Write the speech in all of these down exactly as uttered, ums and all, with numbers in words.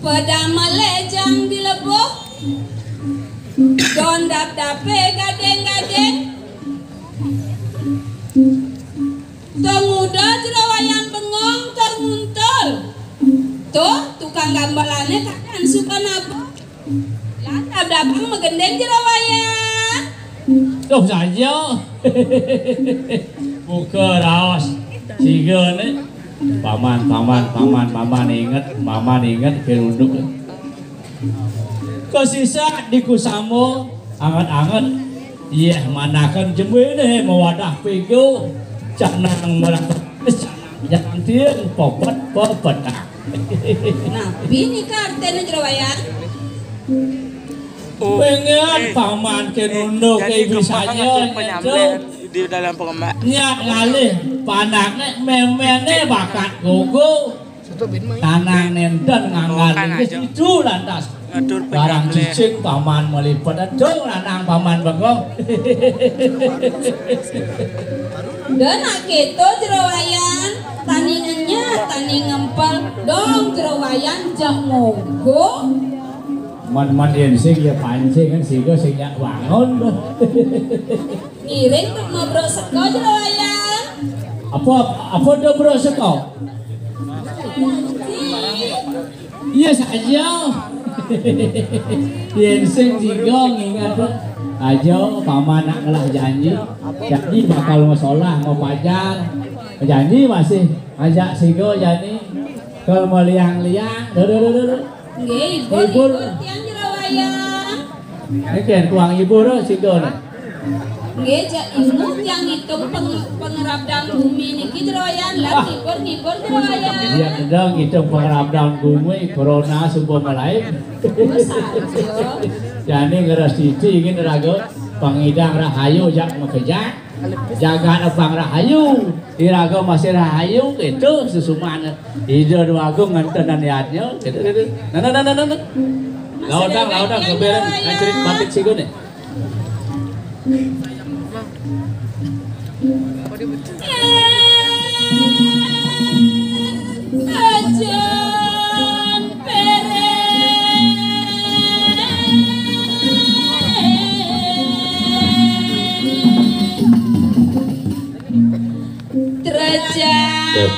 Pedamel jang dilebuh, don dap-dape gading-gading. Tong uda Jero Wayan bengong, tong nguntul. Tuh, tukang gambalane kadang suka nabuh. Lah, dap-dapang magending Jero Wayan. Tuh saja. Buka raos. Siga ne. Paman, paman, paman, paman inget, paman inget kerunduk. Kasisa di kusama anget-anget. Yeh manaken jembene mawadah pega. Canang merah jangan tiang popet popet. Napi nika artine Jero Wayan? Pengen paman ke nunduk ke bisanya di dalam pengemak. Niat ngalih panakne memene bakat gogo. Tanang nenten nganggal itu lantas. Barang cicing paman melipet, aduh, lanang paman bengong. Dah nak keto Jero Wayan, tani ngenyah, tani ngempel, dong Jero Wayan jak ngogo. Man-man yen sing ya pancing kan siga sing nyak wangun. Ngiring tuk mabro seka Jero Wayan. Apa, apa do bro seka? Iya saja. Yen sing tiga ngingat aja paman nak ngelah janji. Janji bakal mau solah, mau pajar. Janji masih ajak siga jani. Kalau mau liang-liang, duh, duh, duh, duh, duh. Nggih, hibur, hibur tiang Jero Wayan. Niki kuang hibur siga ne. Nggih, jak ilmu tiang ngitung peng-, pengerap daun gumi niki Jero Wayan, lan hibur-hibur Jero Wayan. Iya, ngitung pengerap daun gumi, corona suba malaib. Jani ngeres titi ingin raga pangidang rahayu jak makejang. Jagat Abang Rahayu, iraga masih rahayu, itu sesuman. Ida Dwagung ngentenan yadnya, gitu, gitu. Nah, nah, nah, nah, nah, nah. Laudang, laudang, keberan, ngacerit batik sigun nih. Ajan pereng. Terjak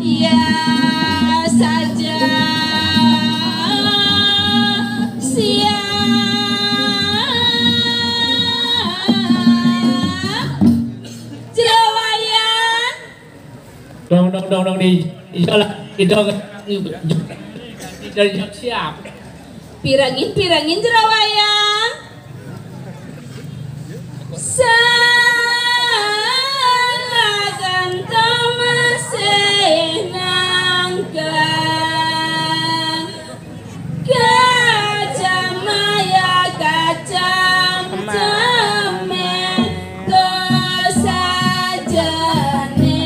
ya saja sia Jero Wayan. Dong, dong, dong, dong, di, iyalah, di, dong, dari siap. Pirengin, pirengin Jero Wayan. Sanajan to masih nangkang kacamaya kacam cemen to sajane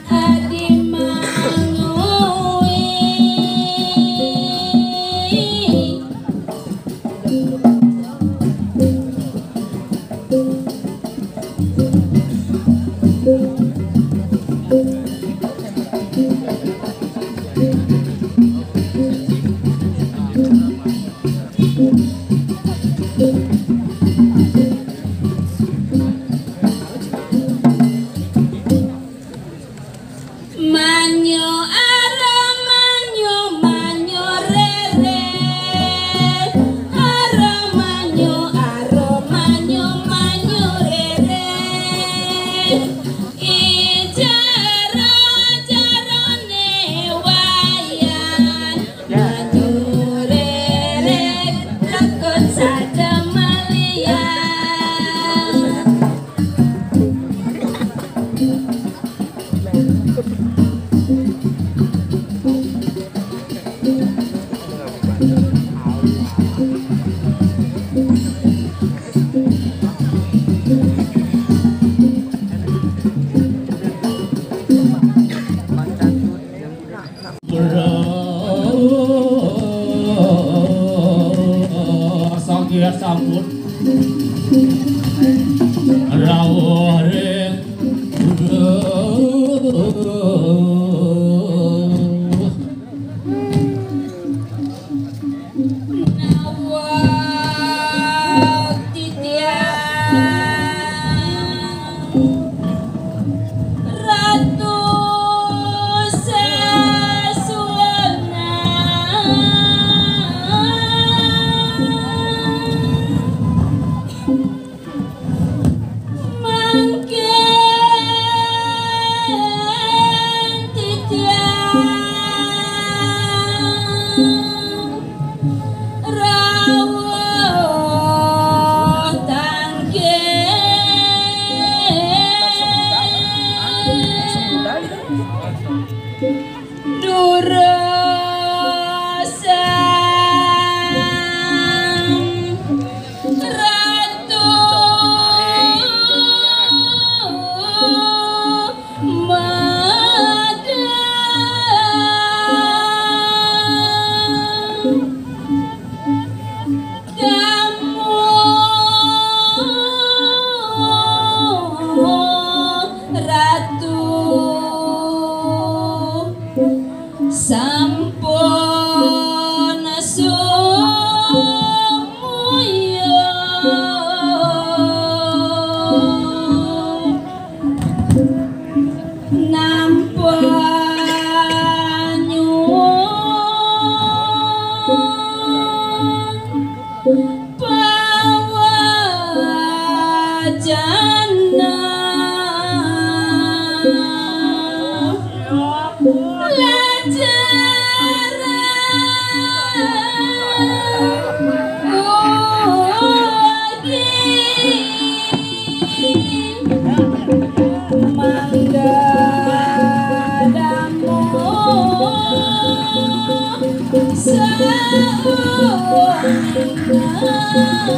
adi mangui. Manyo aro manyo, manyo rere. Aro manyo, aro manyo, manyo rere. Ijaro jarone Wayan. Manyo rere, lekon saja maliyan. Sanggih sampun rawuh ring.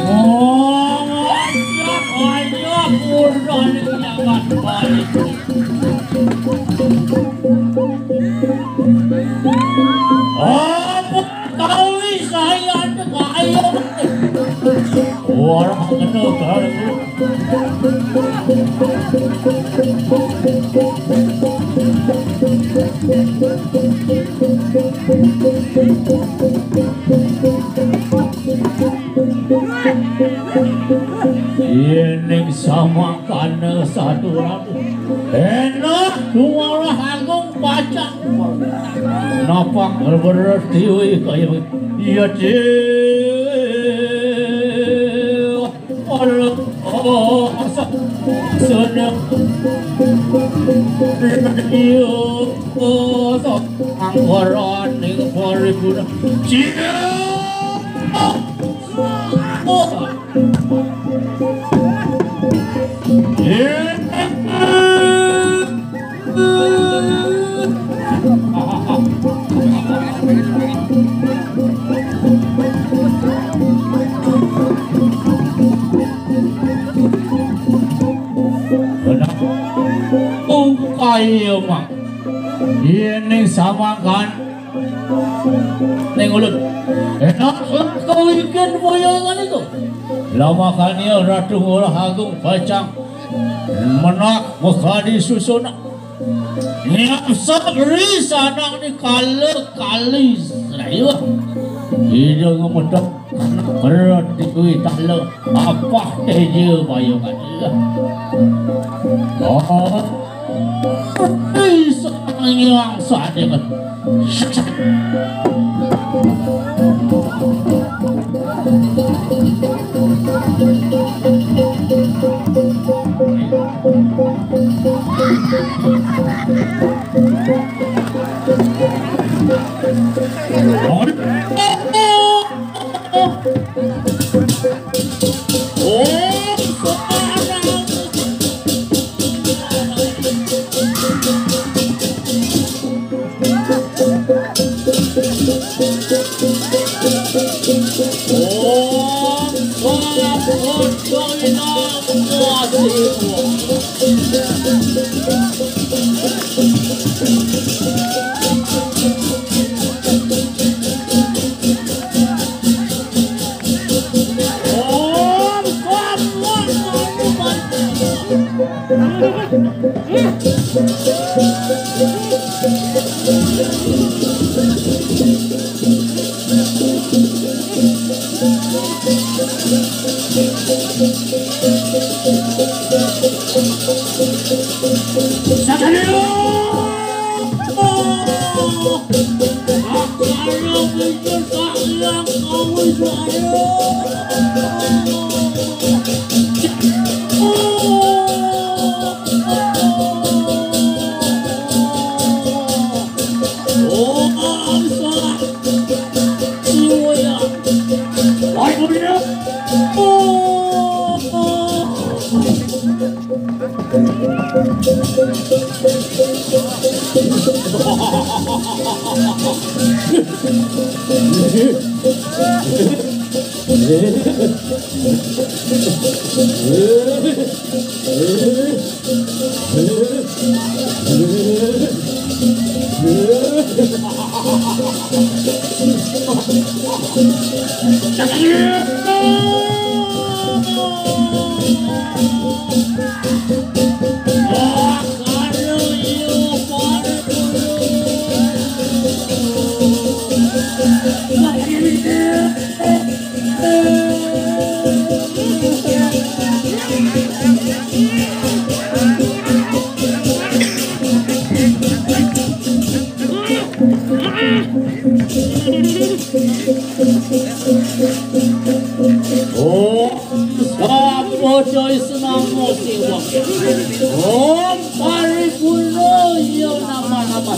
Oh, ayo, ayo, kurang nyaman balik. Apa kau saya ada kayu? Orang kena kayu. Yening samangkana satu ratus. Enak Dumarah Agung pacang. Napak bertiwi kaya iya cil. Ora asa seneng. Iya asa angkaraning paripura. Iya. Iya. Ungkai, Mang. Yening samangkan ning ulun. Enak kawikin boyongan itu. Lamakane Ratu Ngurah Agung pacang menak mekadi susuna. Nyapsak ri sanak ni kala kali sayuh. Ida ngemedek anak berat di kuwi tala. Apa teja bayu kata. Oh. Ri sangyang sadinget. Om Sambodo Isnamo Siwa. Om Paripurno Iyo Nama Nama.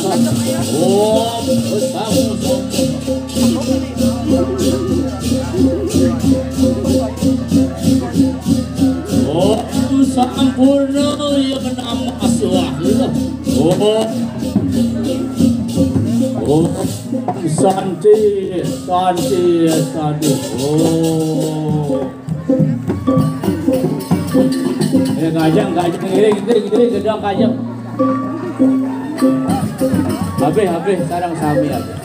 Om Samu. Om Sampurno Iyo Nama Siwa. Om. Om. Santi, santi, santi. Oh. Eh, Kajeng, Kajeng, ngiring, ngiring, ngiring, gedang, Kajeng. Habis, habis, sekarang sami habis.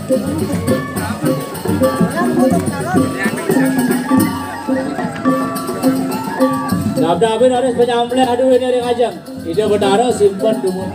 Dapdapin harus penyampleh, aduh, ini ada Kajeng. Ida Betara simpen dulu.